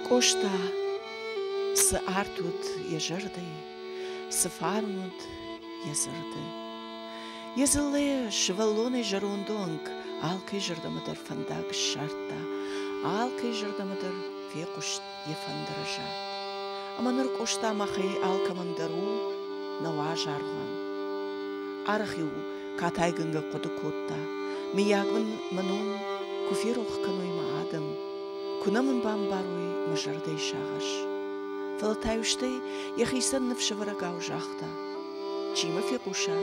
Къоста, цы арт уыд йӕ зӕрдӕйы, цы фарн уыд йӕ дзырды. Йӕ дзыллӕ сывӕллонӕй зӕронды онг алкӕй зӕрдӕмӕ дӕр фӕндаг ссардта, алкӕй зӕрдӕмӕ дӕр фехъуыст йӕ фӕндыры зард. Ӕмӕ ныр Къоста махӕй алкӕмӕн дӕр у нӕ уаз аргъуан. Арӕх-иу катайгӕнгӕ хъуыды кодта, мыййаг мын мӕ ном куы ферох кӕной мӕ адӕм, куы нӕ мын бамбарой мӕ зӕрдӕйы сагъӕс. Фӕлӕ та-иу стӕй йӕхицӕн ныфсӕвӕрӕгау загъта: Чи мӕ фехъуса,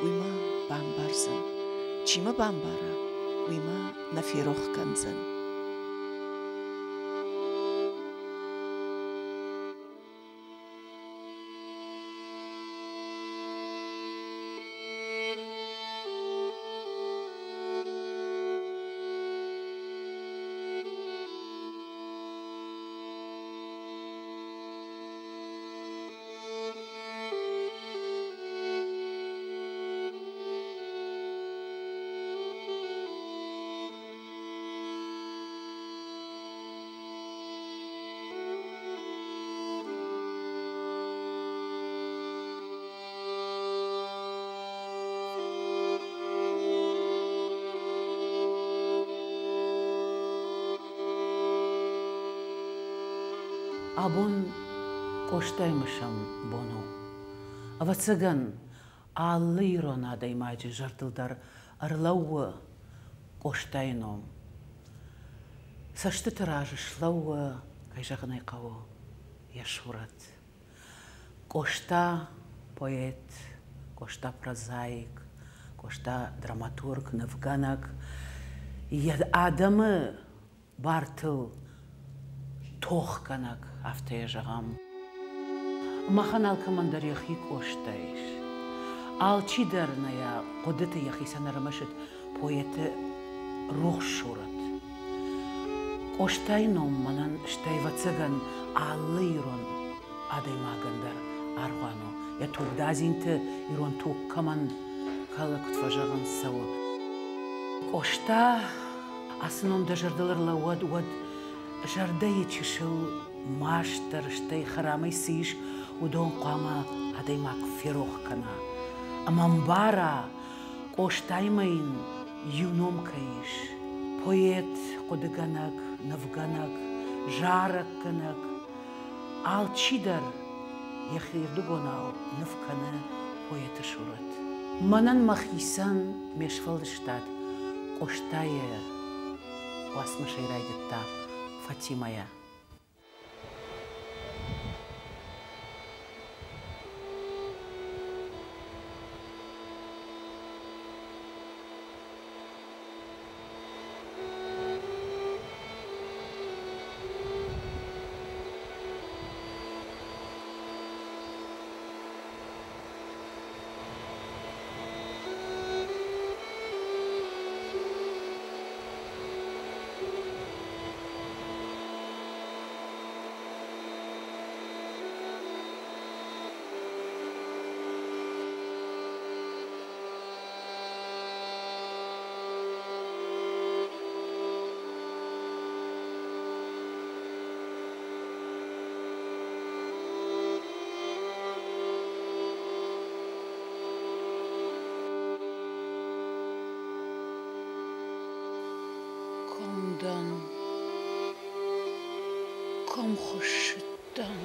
уый мӕ бамбардзӕн, чи мӕ бамбара, уый мӕ нӕ ферох кӕндзӕн. Абон Къостайы мысӕн бон у. Ӕвӕццӕгӕн, алы ирон адӕймаджы зӕрдыл дӕр ӕрлӕууы Къостайы ном. Цӕстыты раз слӕууы, кӕй зӕгъын ӕй хъӕуы, йӕ сурӕт. Къоста поэт, Къоста прозаик, Къоста драматург, нывгӕнӕг, йӕ адӕмы бартыл тохгӕнӕг, афтӕ йӕ зӕгъӕм. Махӕн алкӕмӕн дӕр йӕхи Къоста ис. Алчи дӕр нӕ йӕ хъуыдыты йӕхицӕн ӕрымысыд поэты рухс сурӕт. Къостайы ном мӕнӕн стӕй, ӕвӕццӕгӕн, алы ирон адӕймагӕн дӕр аргъуан у. Йӕ тугдадзинты ирон туг кӕмӕн кӕлы, куыд фӕзӕгъынц, цӕуы. Къоста, ацы ном дӕ зӕрдыл ӕрлӕууӕд, уӕд зӕрдӕйы чысыл маст дӕр, стӕй хӕрамӕй цы ис, уыдон хъуамӕ адӕймаг ферох кӕна ӕмӕ ӕмбара, Къостаимӕ йын иу ном кӕй ис. Поэт, хъуыдыгӕнӕг, нывгӕнӕг, зарӕггӕнӕг, алчидӕр йӕхирдыгонау ныв кӕны поэты сурӕт. Мӕнӕн мӕхицӕн ме сфӕлдыстад Къостайы уацмысӕй райдыдта Фатимӕйӕ. Кӕм дӕн? Кӕм хуыссыдтӕн?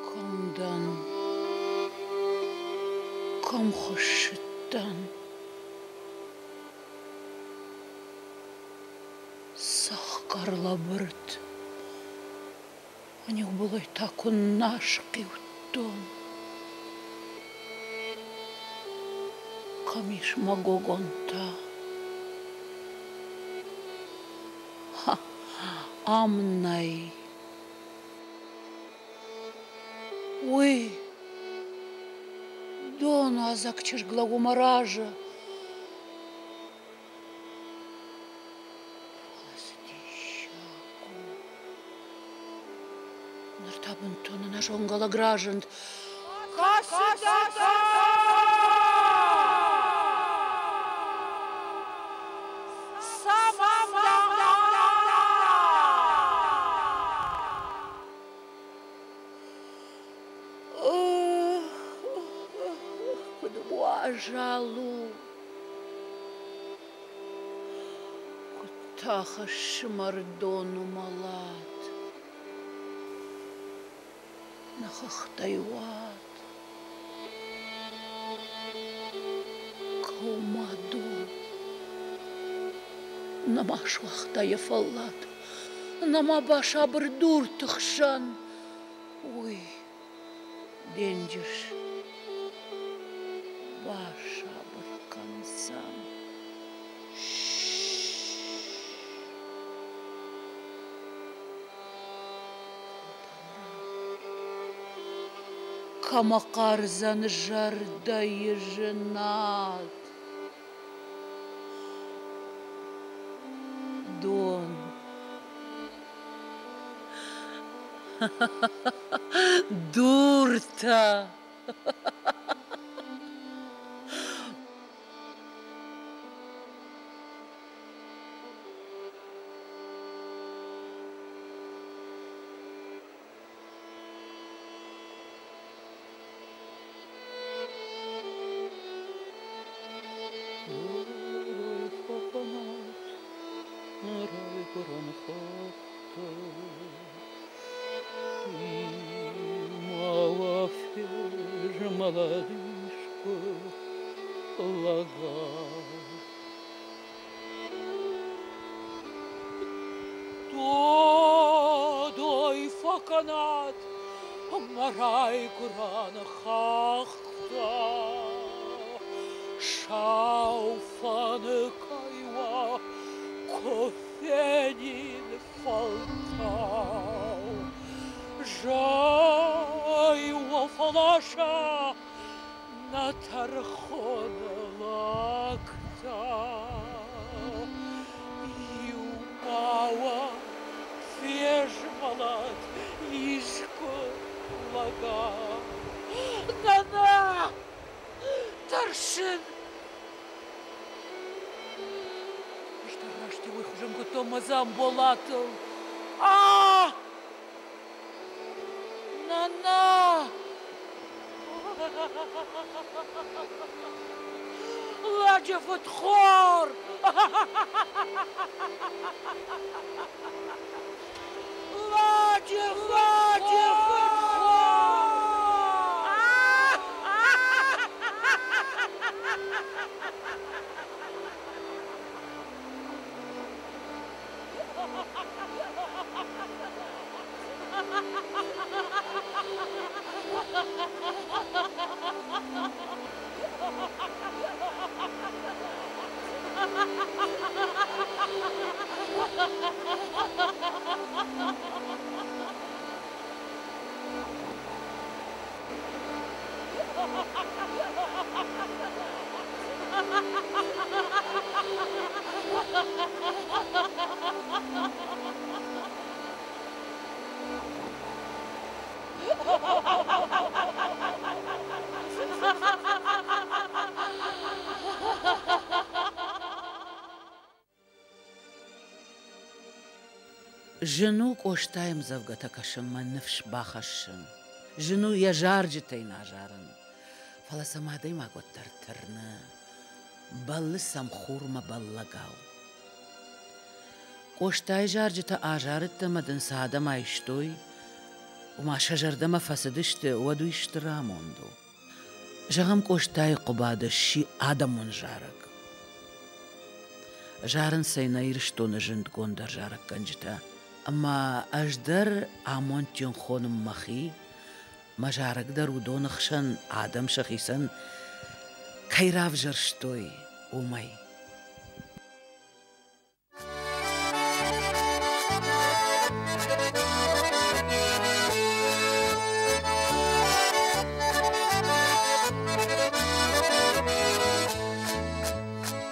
Кӕм дӕн? Кӕм хуыссыдтӕн? Цӕхгӕр лӕбырд, ӕниу былӕй та куыннӕ асхъиудтон. Кӕм ис мӕ гогонтӕ? Ам нӕй. Уый донуадзӕг чызг лӕууы мӕ разы. Фӕлӕ цы диссаг у! Ныр та бынтон ӕнӕзонгӕ лӕг разынд. Куыд уазал у! Куыд та хӕссы мӕрдон мӕлӕт! Нӕ хӕхтӕй уад каумӕ дон. Нӕма суагъта йӕ фӕллад, нӕма басабыр дурты хсӕн. Уый денджыз басабыр кӕндзӕн. Кӕмӕ хъардзӕн зӕрдӕйы зынад? Дон. Дуртӕ. Додой фӕкӕнат мӕ райгуырӕн хӕхтӕ, Сау фӕныкӕй уӕ куы фенин фӕлтау. Зӕй уӕ фӕласа нӕ тӕрхоны лӕгтӕ. Иу ма уӕ фезмӕлӕд искуы лӕгау. Нана, тӕрсын! Ӕз дӕр раст уый хуызӕн кодтон мӕ Дзамболатыл. А! Нана! Лӕджы фыдхор! Лӕджы фыдхор! Зын у Къостайы ӕмдзӕвгӕтӕ кӕсынмӕ ныфс бахӕссын. Зын у йӕ зарджытӕй нӕ зарын. Фӕлӕ сӕм адӕймаг уӕддӕр тырны. Бӕллы сӕм хурмӕ бӕллӕгау. Къостайы зарджытӕ азарыдтӕ ӕмӕ дын цы адӕм айстой, ома сӕ зӕрдӕмӕ фӕцыдысты, уӕд уый стыр амонд у. Зӕгъӕм, Къостайы Хъуыбады сси адӕмон зарӕг. Зарынц ӕй нӕ Ирыстоны зындгонддӕр зарӕггӕнджытӕ. Ӕмӕ ӕз дӕр амондджын хонын мӕхи, мӕ зарӕг дӕр уыдоны хсӕн адӕм сӕхицӕн кӕй равзӕрстой, уымӕй.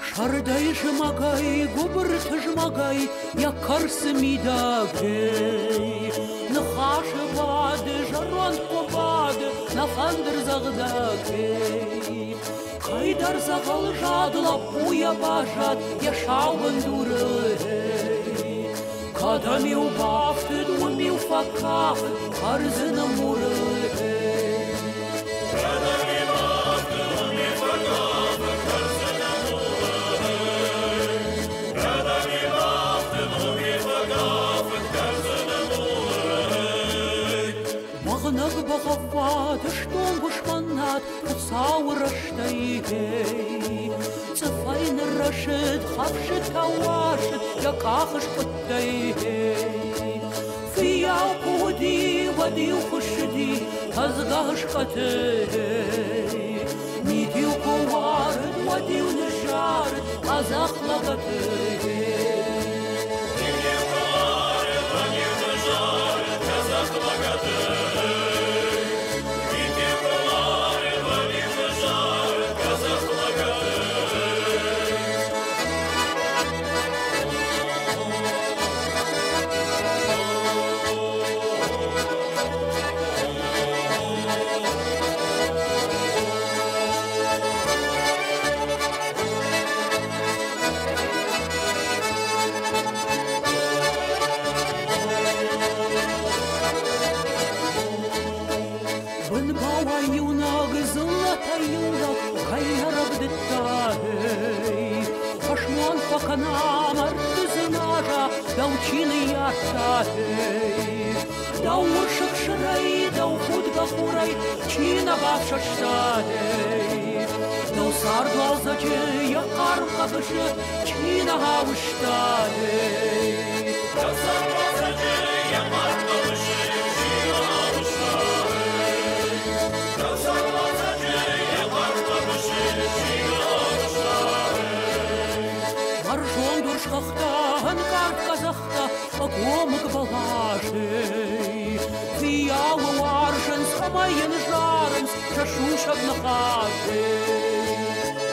Сӕрдӕй зымӕгӕй, гуыбыр тызмӕгӕй йӕ кӕрцы мидӕгӕй. Ныхасы бады, зӕронд хъуыбады, нӕ фӕндырдзӕгъдӕгӕй. Кӕйдӕр дзӕгъӕлзад лӕппуйӕ баззад йӕ сау бындуры. Кӕдӕм-иу бафтыд, уым-иу фӕкафыд кӕрдзыны муры. Кӕдӕм-иу бафтыд, уым-иу фӕкафыд кӕрдзыны муры. Кӕдӕм-иу бафтыд, уым-иу фӕкафыд кӕрдзыны муры. Бӕгънӕг бӕгъӕввад, стонг уысмӕннад, Хуыцауы рӕстӕй, Цъыфӕй ныррӕсыд, хӕфсытӕ уасыд йӕ къахы скъуыдтӕй. Фыййау куы уыди, уӕд-иу хуыссыди тӕдзгӕ ыскъӕты. Мит-иу куы уарыд, уӕд-иу ныззарыд къӕдзӕх лӕгӕты. Мит-иу куы уарыд, уӕд-иу ныззарыд къӕдзӕх лӕгӕты. Мит-иу куы уарыд, уӕд-иу ныззарыд къӕдзӕх лӕгӕты. Бынбауай иунӕг, дзыллӕтӕ иунӕг кӕй нӕ рӕвдыдтай. Фӕсмон фӕкӕна, мӕрдты дзыназа, дӕу чи ныййардта. Дӕу урс ӕхсырӕй, дӕу худгӕ хурӕй чи нӕ бафсӕста. Дӕу цардуалдзӕджы йӕ хъарм хъӕбысы чи нӕ ауызта. Дӕу цардуалдзӕджы йӕ хъарм хъӕбысы чи нӕ ауызта. Дӕу цардуалдзӕджы йӕ хъарм хъӕбысы чи нӕ ауызта. Бӕрзонд урс хӕхтӕ, ӕнкъард къӕдзӕхтӕ, ӕгомыг бӕласӕй. Фыййауы уарзынц ӕмӕ йын зарынц сӕ сусӕг ныхасӕй.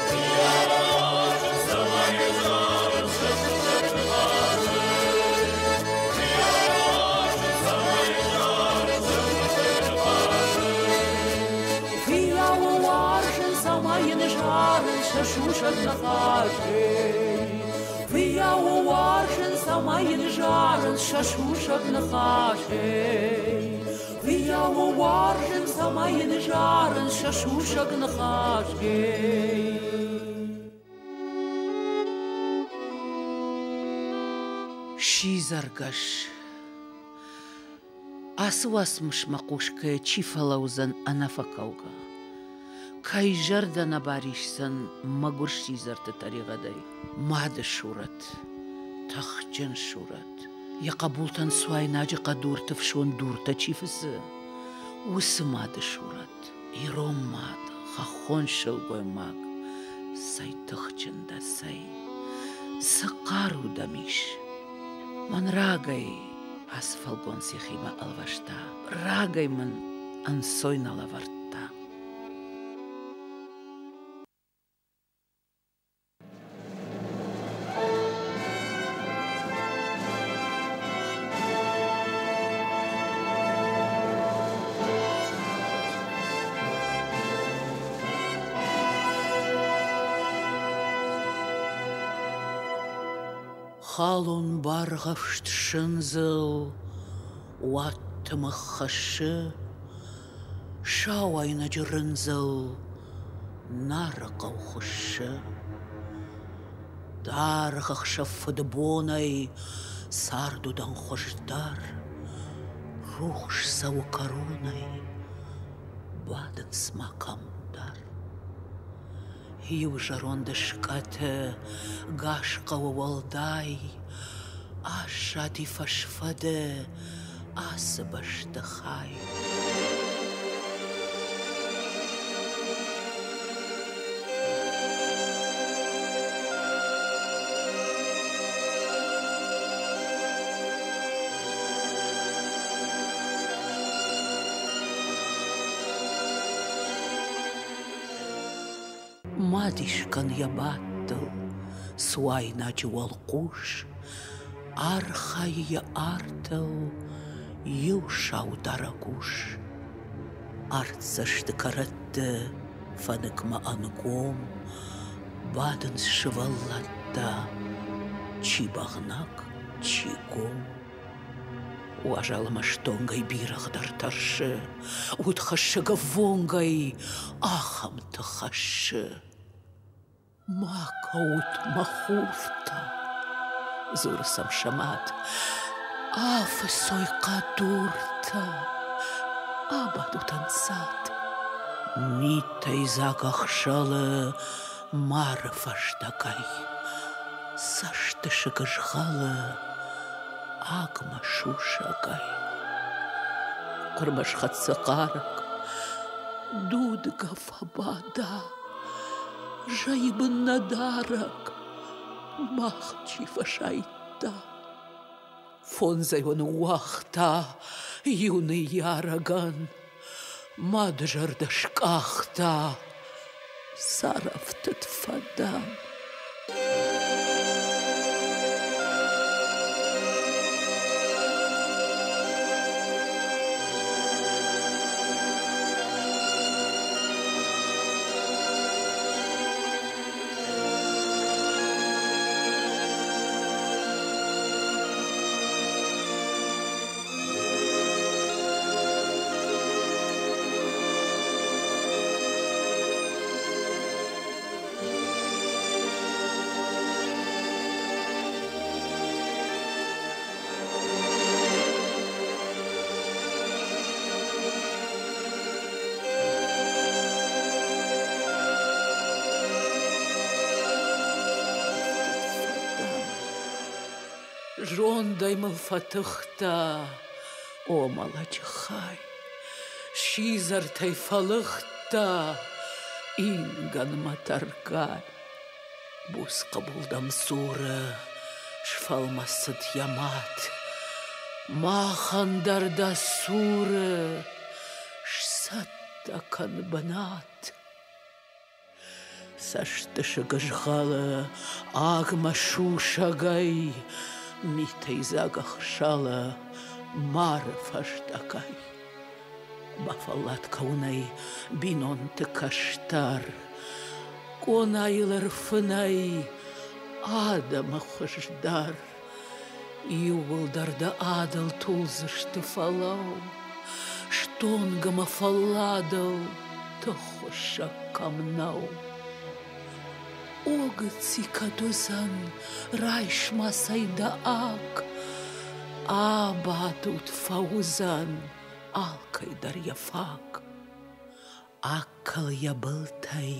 Фыййауы уарзынц ӕмӕ йын зарынц сӕ сусӕг ныхасӕй. Фыййауы уарзынц ӕмӕ йын зарынц сӕ сусӕг ныхасӕй. Фыййауы уарзынц ӕмӕ йын зарынц сӕ сусӕг ныхасӕй. Фыййауы уарзынц ӕмӕ йын зарынц сӕ сусӕг ныхасӕй. Фыййауы уарзынц ӕмӕ йын зарынц сӕ сусӕг ныхасӕй. Сидзӕргӕс. Ацы уацмысмӕ хъусгӕйӕ чи фӕлӕудзӕн ӕнӕфӕкӕугӕ? Кӕй зӕрдӕ нӕ барисдзӕн мӕгуыр сидзӕрты тӕригъӕдӕй? Мады сурӕт, тыхджын сурӕт, йӕ хъӕбултӕн цуайнаджы хъӕдурты фсон дуртӕ чи фыцы, уыцы мады сурӕт. Ирон мад, хӕххон сылгоймаг, цӕй тыхджын дӕ, цӕй, цы хъару дӕм ис! Мӕн рагӕй ацы фӕлгонц йӕхимӕ ӕлвӕста, рагӕй мын ӕнцой нӕ лӕвӕрдта. Халон баргъӕвст сындзыл уадтымыгъ хӕссы, Сау айнӕджы рындзыл Нары хъӕу хуыссы. Даргъ ӕхсӕв фыдбонӕй цард уыдӕн хуыздӕр, Рухс цӕуы кӕронӕй, бадынц ма кӕмдӕр. Иу зӕронд скъӕты гас хъӕуы уӕлдай аззади фӕсфӕды ацы бӕстыхай. Бадис кӕн йӕ бадтыл, цуайнаджы уӕлхъус, Архайы йӕ артыл иу саударӕг ус. Артдзӕсты кӕрӕтты фӕныкмӕ ӕнгом бадынц сывӕллӕттӕ, чи бӕгънӕг, чи гом. Уазал ӕмӕ стонгӕй бирӕгъ дӕр тӕрсы, удхӕссӕг ӕввонгӕй ахӕмты хӕссы. Ма кӕут, мӕ хуртӕ, дзуры сӕм сӕ мад, афыцой хъӕдуртӕ, абадут ӕнцад. Митӕй дзаг ӕхсӕлы мӕры фӕстӕгӕй, цӕстысыг ызгъӕлы агмӕ сусӕгӕй. Хъуырмӕ схӕццӕ хъарӕг, дудгӕ фӕбада. Зӕйы бын нӕ дарӕг, мах чи фӕсайдта. Фондзӕй уӕ ныууагъта иу ныййарӕгӕн, мады зӕрдӕ скъахта, царӕфтыд фӕдӕн. Зондӕй мыл фӕтыхтӕ, о мӕлӕджы хай, сидзӕртӕй фӕлыгъдтӕ ингӕнмӕ тӕргай. Буц хъӕбул дӕм дзуры, сфӕлмӕцыд йӕ мад. Махӕн дӕр дӕ цуры сцӕттӕ кӕн бынат. Цӕстысыг ызгъӕлы агмӕ сусӕгӕй, митӕйдзаг ӕхсӕлы мӕры фӕстӕгӕй. Бафӕллад кӕуынӕй бинонты кӕстӕр, къонайыл ӕрфынӕй адӕмы хуыздӕр. Иууылдӕр дӕ адыл тулдзысты, фӕлӕуу, стонг ӕмӕ фӕлладыл тыххуыссӕг кӕм нӕу. О, гыцци, кӕд уыдзӕн, райс ма цӕй дӕ аг, абадут, фӕуыдзӕн алкӕй дӕр йӕ фаг. Аккӕл йӕ былтӕй,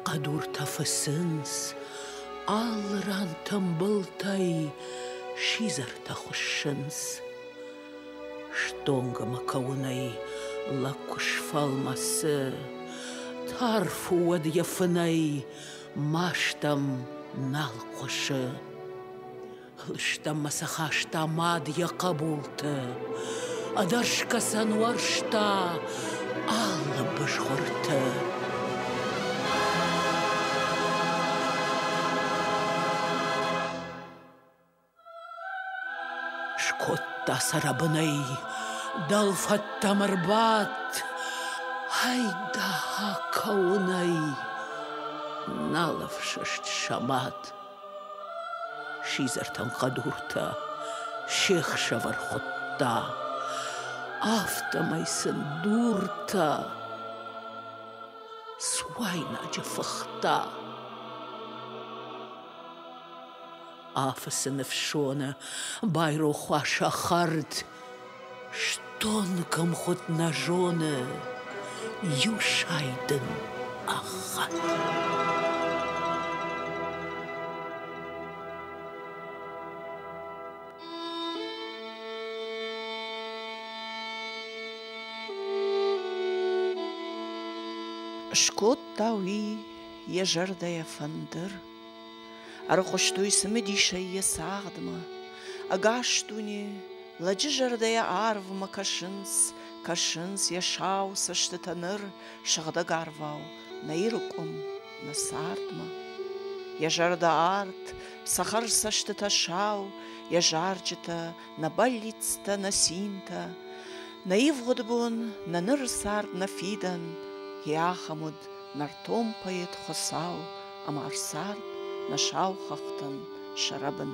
хъӕдуртӕ фыцынц, алы ран тымбылтӕй сидзӕртӕ хуыссынц. Стонг ӕмӕ кӕуынӕй лӕг куы сфӕлмӕцы, тарф у уӕд йӕ фынӕй, маст ӕм нал хъуысы. Лыстӕммӕ сӕ хаста мад йӕ хъӕбулты, ӕдӕрсгӕ сӕ нуӕрста алы бызгъуырты. Скодта сӕ рӕбынӕй, дӕлфӕдтӕм ӕрбадт, Айдаха кӕуынӕй нал ӕфсӕст сӕ мад. Сидзӕртӕн хъӕдуртӕ се хсӕвӕр хуыдта, афтӕмӕй сын дуртӕ цуайнаджы фыхта. Афыцы ныфсоны байрох уа сӕ хӕрд, стонг ӕмгъуыд нӕ зоны, иу сайд ын ӕгъгъӕд. Скодта уый йӕ зӕрдӕйӕ фӕндыр, Ӕрхъуыстой цымыдисӕй йӕ цагъдмӕ. Ӕгас дуне лӕджы зӕрдӕйӕ арвмӕ кӕсынц, кӕсынц йӕ сау цӕстытӕ ныр сыгъдӕг арвау нӕ Иры къуым. нӕ цардмӕ. Йӕ зӕрдӕ арт, цӕхӕр цӕстытӕ сау, йӕ зарджытӕ, нӕ бӕллицтӕ, нӕ цинтӕ. Нӕ ивгъуыд бон, нӕ ныры цард, нӕ фидӕн, йе ахӕм уыд нӕртон поэт Хуыцау ӕмӕ ӕрцард нӕ сау хӕхтӕн сӕ рӕбын.